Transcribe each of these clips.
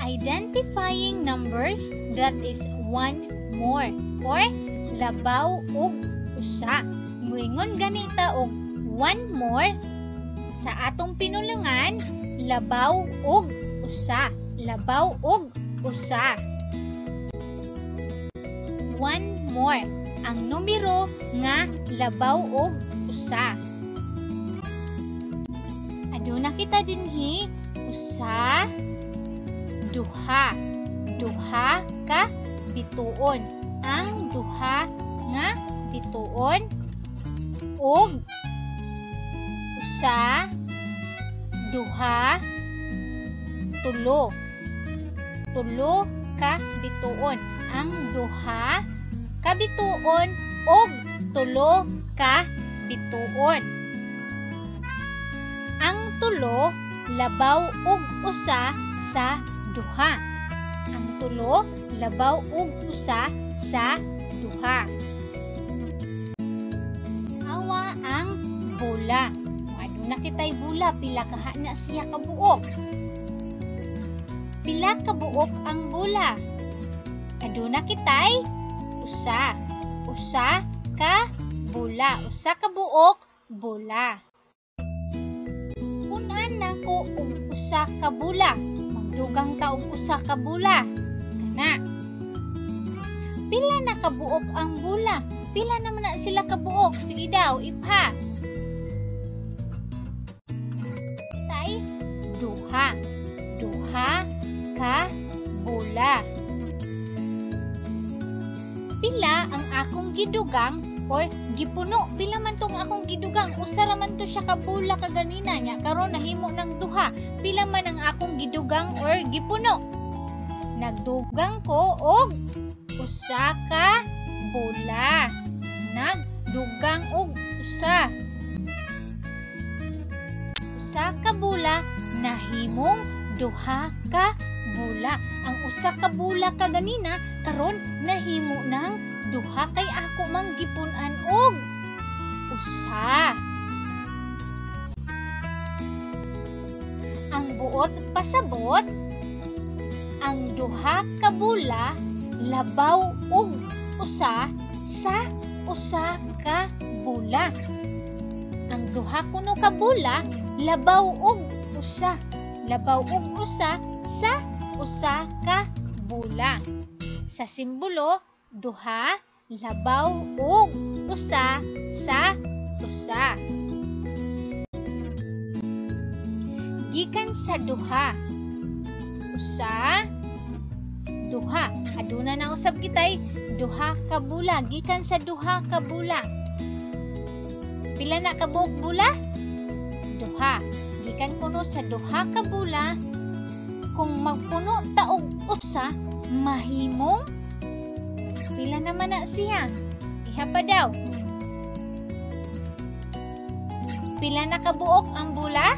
Identifying numbers that is one more or labaw og usa. Muingon ganita og one more sa atong pinulungan, labaw og usa. Labaw og usa. One more ang numero nga labaw og usa. Aduna kita dinhi usa, duha. Duha ka bituon. Ang duha nga bituon og usa, duha, tulo. Tulo ka bituon. Ang duha ka bituon og tulo ka bituon. Ang tulo labaw og usa sa duha. Ang tulo labaw og usa sa duha. Awa ang bola. Aduna kitay bola, pila kaha na siya kabuok? Pila kabuok ang bola? Aduna kitay usa. Usa ka bola. Usa ka buok bola. Punan nako og usa ka bola. Magdugang ta og usa ka bola. Kana. Pila na kabuok ang bola? Pila naman na sila kabuok? Sige daw, ipha. Tay, duha. Duha ka bola. Pila ang akong gidugang or gipuno? Pila man tong akong gidugang? Usa ra man to siya ka bola kaganina nya karon nahimo ng duha. Pila man ang akong gidugang or gipuno? Nagdugang ko og usa ka bola. Nagdugang og usa. Usa ka bola nahimong duha ka bola. Ang usa ka bola kaganina karon nahimo ng duha kay ako mang gipun-an og usa. Ang buot pasabot, ang duha ka bola labaw og usa sa usa ka bola. Ang duha kuno ka bola labaw og usa. Labaw og usa sa usa ka bola. Sa simbolo, duha labaw og usa sa usa. Gikan sa duha. Usa, duha. Aduna na usab kitay duha ka bola. Gikan sa duha ka bola. Pila na ka buok bola? Duha. Gikan kuno sa duha ka bola, kung magpuno ta og usa, mahimong pila naman na siya? Iha pa daw. Pila na kabuok ang bola?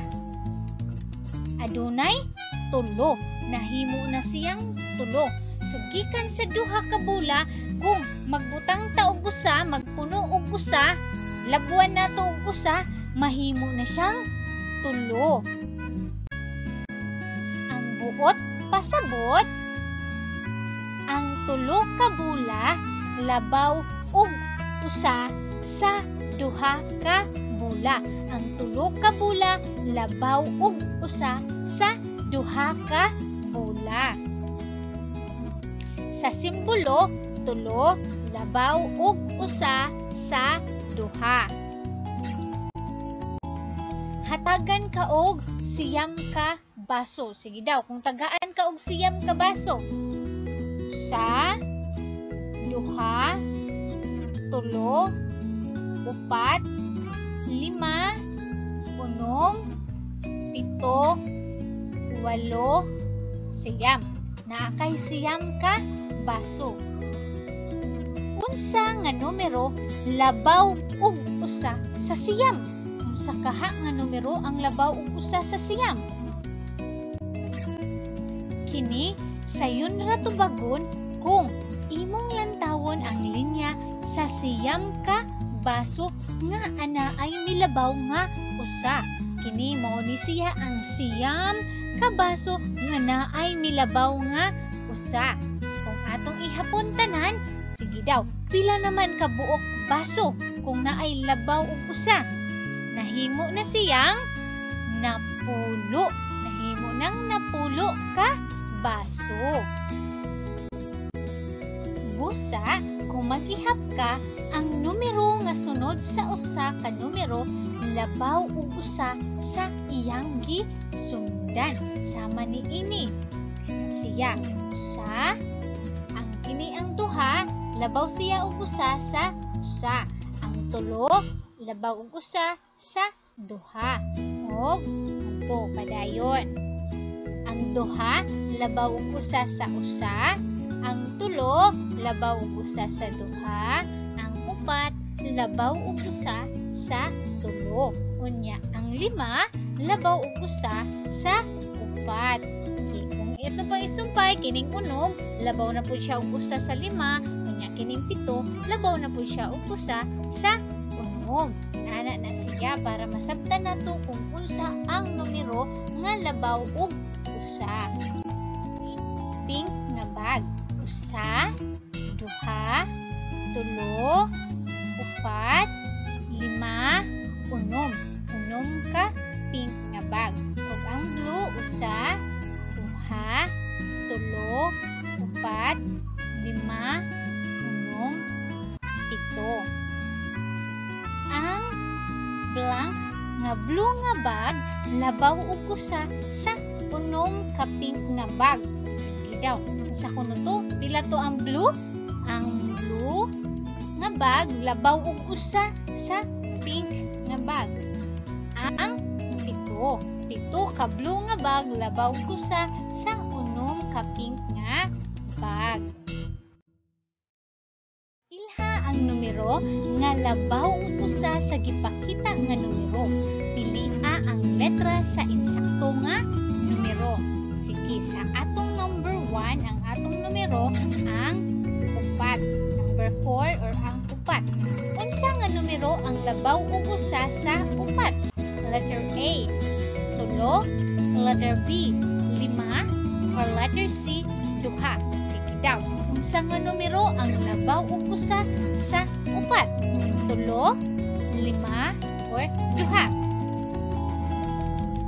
Adunay tulo. Nahimo na siyang tulo. So gikan sa duha ka bola, kung magbutang ta og usa, magpuno og usa, labuan nato og usa, mahimo na siyang tulo. Ang buot pasabot, ang tulo ka bola labaw og usa sa duha ka bola. Ang tulo ka bola labaw og usa sa duha ka bola. Sa simbolo, tulo labaw og usa sa duha. Hatagan ka og 9 ka baso. Sige daw, kung tagaan ka og 9 ka baso. Usa, duha, tulo, upat, lima, unom, pito, walo, 9. Naa kay 9 ka baso. Unsa nga numero labaw og usa sa 9? Unsa kaha nga numero ang labaw og usa sa 9? Kini sayon ra tubagon kung imong lantawon ang linya sa 9 ka baso nga anaay milabaw nga usa. Kini mao ni siya ang 9 ka baso nga nga naay milabaw nga usa. Kung atong ihapon tanan, sige daw, pila naman ka buok baso kung naay labaw og usa? Nahimo na siyang napulo. Nahimo nang napulo ka baso. Busa, kung maghihap ka, ang numero nga sunod sa usa ka numero labaw og usa sa iyang gisundan. Sama niini. Siya usa, ang kini ang duha, labaw siya og usa sa usa. Ang tulo, labaw og usa sa duha. Og adto padayon. Ang duha, labaw og usa sa usa. Ang tulo, labaw og usa sa duha. Ang upat, labaw og usa sa tulo. Unya, ang lima, labaw og usa sa upat. Okay, kung ito pa isumpay, kining unom, labaw na po siya og usa sa lima. Unya, kining pito, labaw na po siya og usa sa unom. Ana na siya para masabtan nato kung unsa ang numero nga labaw og usa. Pink nga bag. Usa, duha, tulo, upat, lima, unom. Unom ka pink nga bag. Ug ang blue, usa, duha, tulo, upat, lima, unom, pito. Ang blank nga blue nga bag labaw og usa sa unom ka pink nga bag. Sige daw, unsa kuno to? Pila to ang blue? Ang blue nga bag labaw og usa sa pink nga bag. Ang pito. Pito ka blue nga bag labaw og usa sa unom ka pink nga bag. Ilha ang numero nga labaw og usa sa gipakita nga numero. Pilia ang letra sa insakto nga numero. Sige, sa atong number 1, ang atong numero ang upat. Number 4 or ang upat. Unsa nga numero ang labaw og usa sa upat? Letter A, tulo. Letter B, lima. Or letter C, duha. Sige daw, unsa nga numero ang labaw og usa sa upat? Tulo, lima, or duha?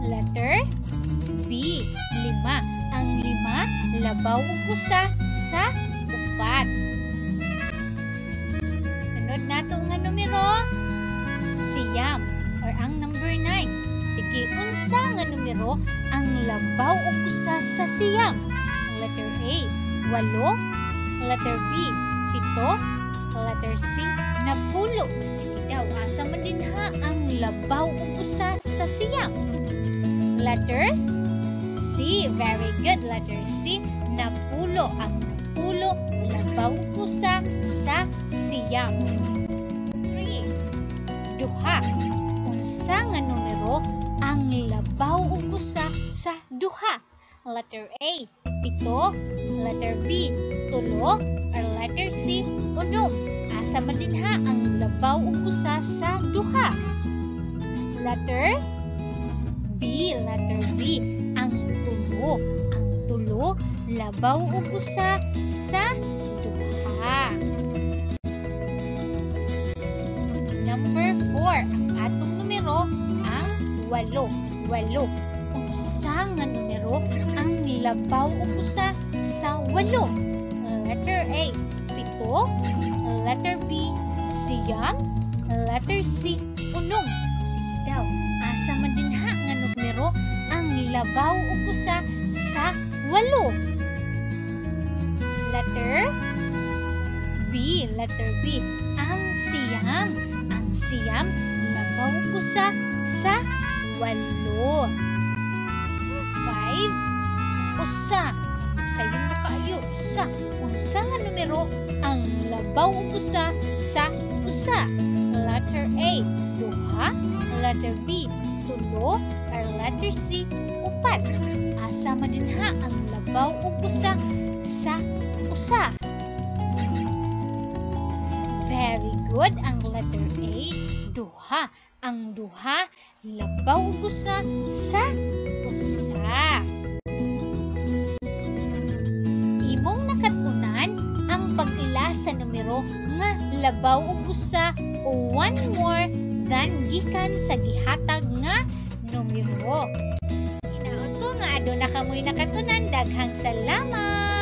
Letter B, lima. Ang lima, labaw og usa sa upat. Sunod nato nga numero, siyam or ang number 9. Sige, unsa nga numero ang labaw og usa sa siyam? Letter A, walo. Letter B, pito. Letter C, napulo. Sige daw, asa man dinha ang labaw og usa sa siyam? Letter C, very good. Letter C, napulo. Ang napulo, labaw og usa sa siyam. 3, duha. Unsa nga numero ang labaw og usa sa duha? Letter A, pito. Letter B, tulo. Or letter C, unom. Asa man dinha ang labaw og usa sa duha? Letter B, letter B, ang tulo. Ang tulo, labaw og usa sa duha. Number 4, ang atong numero ang walo. Walo. Unsa nga numero ang labaw og usa sa walo? Letter A, pito. Letter B, siyam. Letter C, unom. Sige daw, asa man dinha nga numero ang labaw og usa sa walo? Letter B, letter B, ang siyam. Ang siyam, labaw og usa sa walo. 5, usa. Sayon na kaayo, usa. Unsa nga numero ang labaw og usa sa usa? Letter A, duha. Letter B, tulo. Or letter C, upat. Asa man dinha ang labaw og usa sa usa? Very good. Ang letter A, duha. Ang duha, labaw og usa sa usa. numero nga labaw og usa o one more than gikan sa gihatag nga numero. Hinaot ko nga aduna kamoy nakatunan. Daghang salamat!